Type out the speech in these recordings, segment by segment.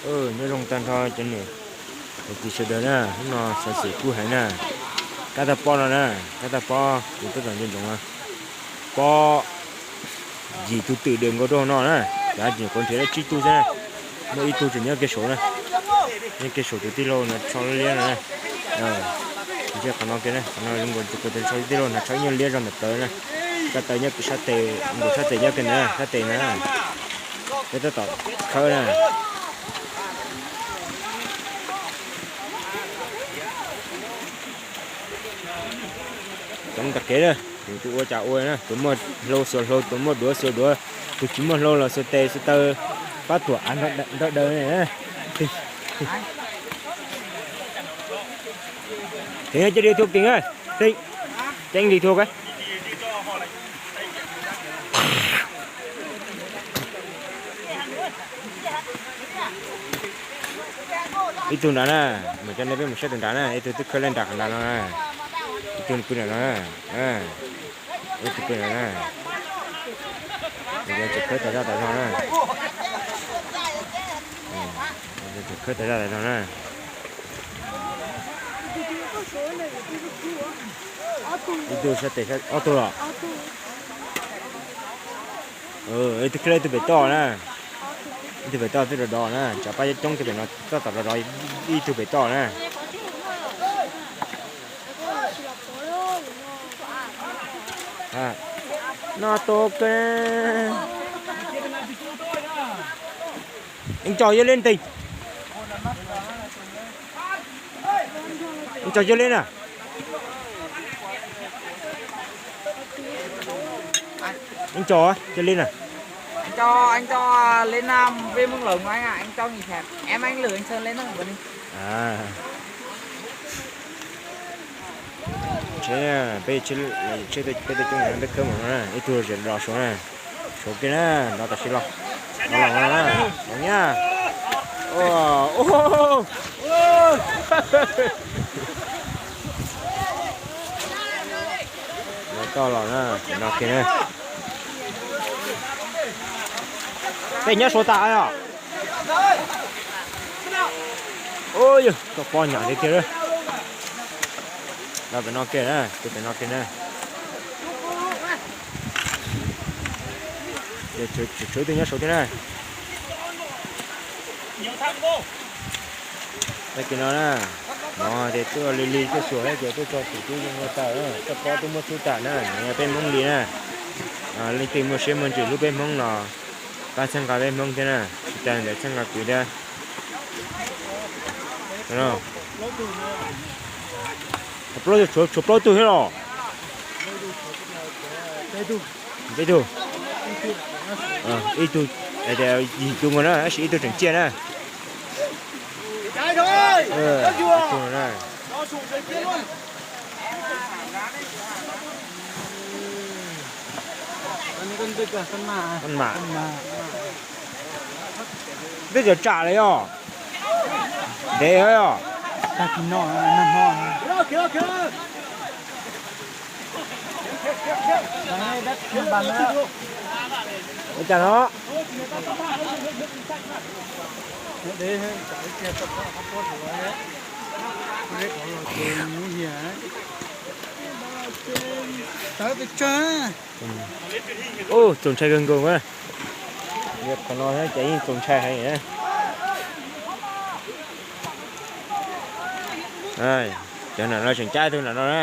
Nyob zoo tag nrho cov niam cov txiv sawv daws na, hnub no xov xwm kub heev na. Kab tag pob no na, kab tag pob kuv tab tom nco ntsoov no, pob yim tug twm dawm nkaus rau no na, cov tseem quav nrhiav dab tsib tug xwb na. Muaj ib tug tseem nyob kiag saud na, nyob kiag saud tus tij laug no tsho liab no na. Ntsia qhov no kiag na, qhov no zoo nkaus tus tsho tij laug no tsho ib nyuag liab zog ntawm plawv na. Kab taw nyob sab tes, nkaus sab tes nyob kiag ntawd sab tes na. Peb tab tom khawb na. Coob tag kev na, tus ua cas ua na, tus muaj hlau xuas hlau, tus muaj duav xuas duav, tus tsis muaj hlau los xuas tes xuas taw, pab tuam av nrog daws. Thiab cia li thua pim, ceeb li thua. Ib tug nrad na, mus cov nej peb mus saib tus nrad na, ib tug twb khawb lawm nram qhov nrad no na, ib tug pw nram no na, ib tug pw nram no na, tseem khawb tas zaj tas zog na, tseem khawb tas zaj tas zog na. Ib tug sab tes, ob tug los. Ib tug khawb ib tug pem toj na, ib tug pem toj twb rov dov na, tsam pab coob coob tus pem no tab tom rov dov ib tug pem toj na. No tus kawg. Anh trò dơ lên tí. Anh trò dơ lên à? Anh trò dơ lên à? Anh cho, anh cho lên, à, về mông lửng anh ạ, anh cho nghỉ phép. Em anh Lữ anh Sơn lên đó, vừa đi. Tsheb, peb tsheb, peb tau coob peb khawb mus no na, ib tug zem los suav na, suav kiag na, no tam sim los, no los no na, los nyab. No toj los na, no kiag na. Tej nyob suav tas os. Ua yog koj pob nyam tiag tiag. Los pem no kiag na, tus pem no kiag na. Tshuav tus nyob saud thiab na. Tag kis no na, no ces tuaj li li tuaj xyuas ces tuaj tso xim tub zoo ua tawm, koj pob tub muab tub tawm na, no yog peb Hmoob li na. Leej twg muaj siab muaj ntsws hlub peb Hmoob los pab txhawb nqa peb Hmoob thiab na, tsis tas ntawd txhawb nqa kuv thiab. Plaub tug, tshuav plaub tug thiab los? Peb tug. Ib tug, yim tug nkaus na, tab sis ib tug tseem ciaj na. Peb cov tsam lawm yog. Ntev os. Ua cas no? Ub, txaus ntshai kawg nkaus na. Qhov no ces yeej txaus ntshai heev na. Cov nram no tseem cab tug nram no na.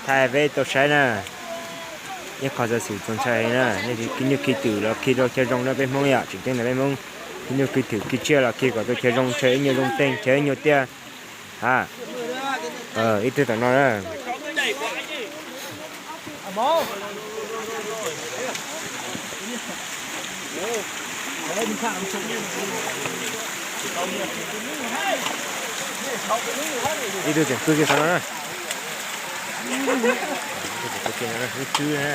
Thaij peb tau saib na, ib qho xov xwm txaus ntshai na, nej khi nyuj khi twm los khi rau chaw zoo na peb Hmoob yom, tseem ceeb ntawm peb Hmoob khi nyuj khi twm khi tsiaj los khi kom tau chaw zoo, chaw ib nyuag zoo teeg, chaw ib nyuag tiaj. Ha, ib tug tom no na. Ib tug tseem pw kiag qhov no na. Lub tswb na.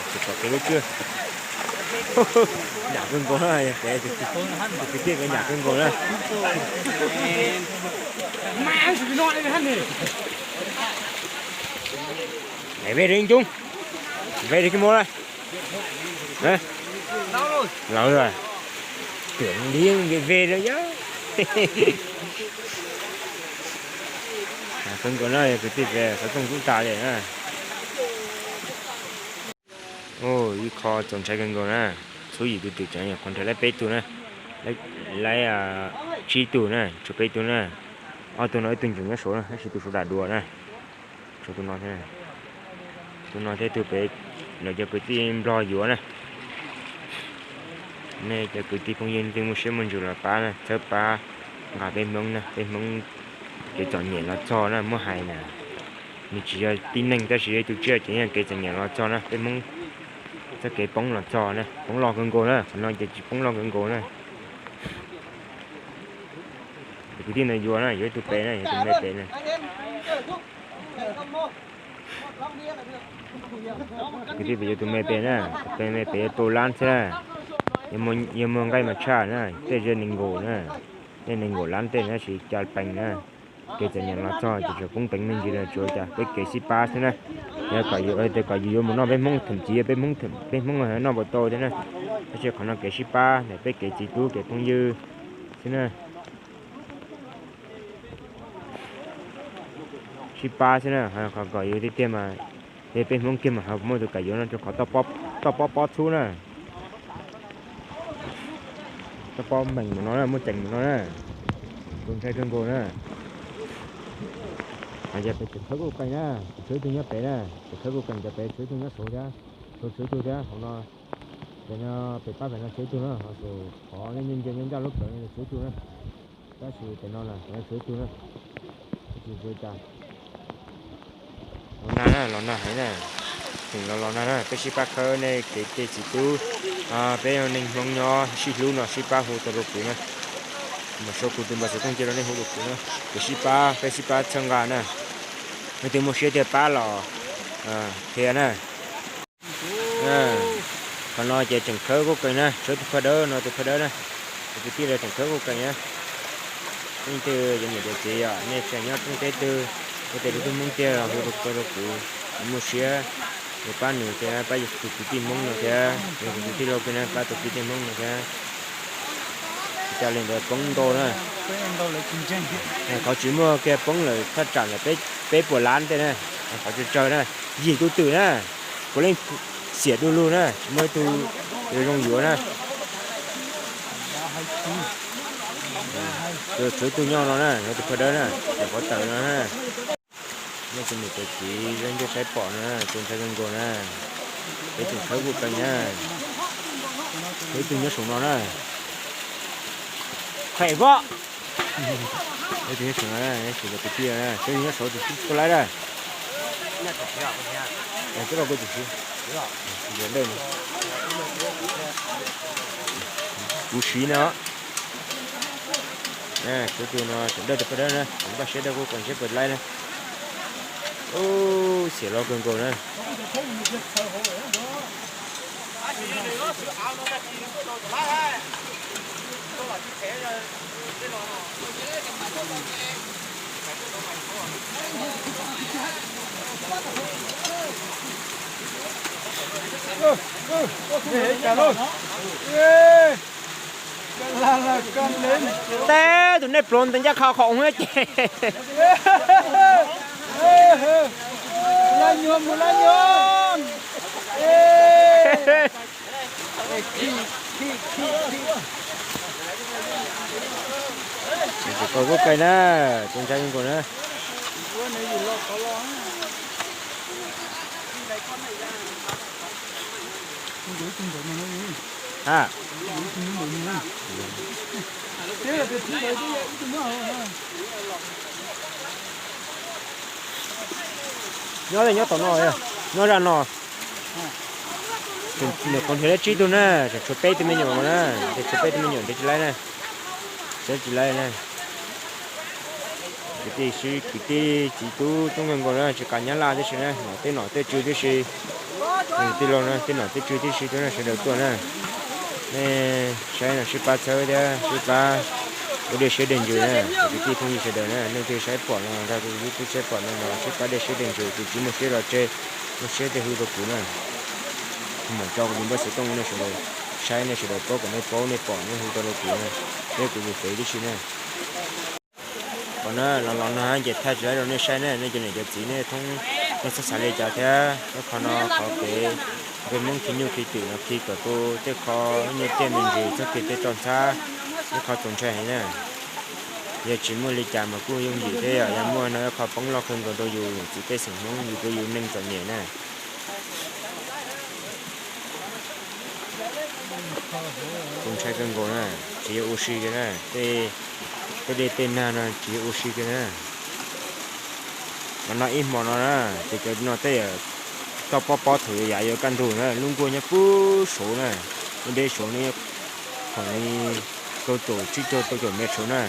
Tsis pom kev lub tswb. Nyam kawg nkaus na, tus kwv tij nkawd nyam kawg nkaus na. Ve rau coob, ve rau kib mus lawm. Lawv tuam li ve rau yog. Kawg nkaus na, yog kwv tij pem xov tooj kub tas li na. Ib qho txaus ntshai kawg nkaus na. Txhua yim tus twm tseem nyuam qhuav nrhiav laib peb tug na, laib tsib tug na, tshuav peb tug na. Ob tug no ib tug ntseem nyob saud na, tab sis tus saud dam dua na. Tshuav tus no thiab, tus no thiab tus pem lawv cov kwv tij Nplog yuav na. Nej cov kwv tij phooj ywg leej twg muaj siab muaj ntsws los pab na, txhawb pab nqa peb Hmoob na, peb Hmoob kev txom nyem los txog na, muab hais na, nws tsis yog tib neeg tab sis yog ib tug tsiaj ces yog kev txom nyem los txog na, peb Hmoob txoj kev poob los txog na, poob loj kawg nkaus na, qhov no ces tsis poob loj kawg nkaus na. Kwv tij no yuav na, yuav ib tug pem na, yuav tus me pem na. Kwv tij pem yuav tus me pem na, tus me pem yuav rau lab xwb na. Yog muaj nqaij mas tshaj na, tej ze nees nkaum na, tej nees nkaum lab tej na, tab sis cas pees na. Kev txom nyem los txog ces tseem poob peev me ntsis na, tsuav cas peb kev sib pab xwb na. Yog kom yus, kom yus yuav mus noj peb Hmoob, thậm chí peb Hmoob, peb Hmoob noj puas tau thiab na. Tab sis qhov no kev sib pab ntawm peb kev txiv tub kev phooj ywg xwb na. Sib pab xwb na, qhov kom yus tiag tiag mas, peb Hmoob kiag mas ho muaj tus kam yuav no rau qhov toj pob pob txhub na. Toj pob meem mus no na, muaj ceem mus no na. Tus ntshai kawg nkaus na. Yog pem tseem khawb kuj qees na, tshuav ib tug nyob pem na, tseem khawb kuj qees cov pem, tshuav ib tug nyob saud thiab, saud tshuav ib tug thiab hauv no. Pem no, pem pab pem no tshuav ib tug na, ho tus qhov nyob ncaj ncaj lub plawv no tshuav ib tug na. Tab sis pem no na, pem no tshuav ib tug na. Tab sis tsis ua cas. Los nag na, los nag heev na. Tseem los los nag na, peb sib pab khawb nej kev tej txiv tub. Peb neeg Hmoob nyob sib hlub no sib pab hu tau rau kuv na. Mas sau kuv tus npawb xov tooj cia rau nej hu rau kuv na. Kev sib pab, peb sib pab txhawb nqa na. Nej twg muaj siab tiag pab los qhia na. Qhov no ces tseem khawb kuj qees na, tshuav tus phaj dawb no, tus phaj dawb na, tus kwv tij lawv tseem khawb kuj qees na. Leej twg cov niam cov txiv os, nej tseem nyob roob teb twg, nej tej tus tub Hmoob tiag los hu rau kuv, muaj siab yuav pab nws thiab pab yus tus kwv tij Hmoob no thiab, yus tus kwv tij Lauj Kws na, pab tus kwv tij Hmoob no thiab. Tsis tas li ntawd poob ntau na. Qhov tsis muaj kiag poob lawm thaj tsam ntawm peb puas lab tej na, qhov tsawg tsawg na, yim tug twm na, puav leej xiam du lug na, tsis muaj ib tug yuav zoo yuav na. Tshuav ib tug nyob no na, yog tus phaj dawb na, tus qhov tawm no na. Nej tus niam tus txiv zaj ntsej saib pom no na, tus ntshai kawg nkaus na. Peb tseem khawb kuj qees na. Tshuav ib tug nyob saum no na. Qhia pob. Ib tug nyob saum no, saum tus kwv tij na, tshuav ib tug nyob saud tus tub laib na. Tub rau kuv tus txiv. Kuv siv no. Kuv tus no tseem dawj tus phaj dawb na, npaj siab dawj kuj qees seb puas laib na. Xiam loj kawg nkaus na. Teb tus nej pluav ntawd ncaj qha qhov ua ces. Tus koj kuj qees na, tus ntshai kawg nkaus na. Ha. Nyob li nyob tom no, nyob zaj no. Nyuam qhuav nrhiav laib tsib tug na, tseem tshuav peb tug me nyuam no na, tseem tshuav peb tug me nyuam nrhiav tsis laib na. Tseem tsis laib na. Kwv tij sib, kwv tij txiv tub coob kawg nkaus na, tsis qas Nyab Laj tib si na, nom tej nom tej tswv tib si. Tij laug na, tej nom tej tswv tib si tuaj na, sawv daws tuaj na. Nej saib no sib pab txhawb thiab sib pab ua dej siab dej ntsws na, kwv tij phooj ywg sawv daws na, leej twg saib pom no, rau kuv YouTube saib pom no los sib pab dej siab dej ntsws, kuv tsis muaj siab los tseg, muaj siab tej hu rau kuv na. Mam tso kuv tus npawb xov tooj nej sawv daws saib, nej sawv daws paub kom nej paub, nej pom nej hu tau rau kuv na, thiab kuv tus fev tib si na. Qhov no los los no ces thaij tsis tau rau nej saib ne, nej cov niam cov txiv nej thoob nej txhob xav li cas thiab. Lub qhov no qhov kev npej Hmoob khi nyuj khi twm no khi kom tu tej qho nyuj tej me ntsis txhob khi tej roj ntxhab, ib qho txaus ntshai heev na. Yog tsis muaj li cas mas kuj yooj yim thiab, yog yog muaj no ib qho poob loj kawg nkaus rau yus txiv pej xeem Hmoob, yus rau yus neej txom nyem na. Txaus ntshai kawg nkaus na, tsis yog ua si kiag na, tej dej tej nag no tsis yog ua si kiag na. Los no ib hmo no na, ces cov no tej toj pob pob thaum yav yuav kaj ntug na, lub nkuaj nyob puag saud na, nyob deb saud na, khoom li rau caum tsib caug rau caum mev saud na.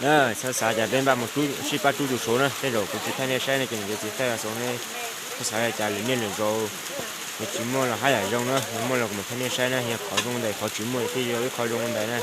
Xav xav cas peb npaj mus sib pab rub tus saud na, tej zaum kuv tsis thaij nej saib ne, ces niam txiv thaij xav ne. Xav xav cas lwm niaj lwm zaus yog tsis muaj los haj yam zoo na, yog muaj los kuv mam thaij nej saib na, yog qhov zoo ntawm qhov tsis muaj thiaj yog ib qho zoo ntawd na.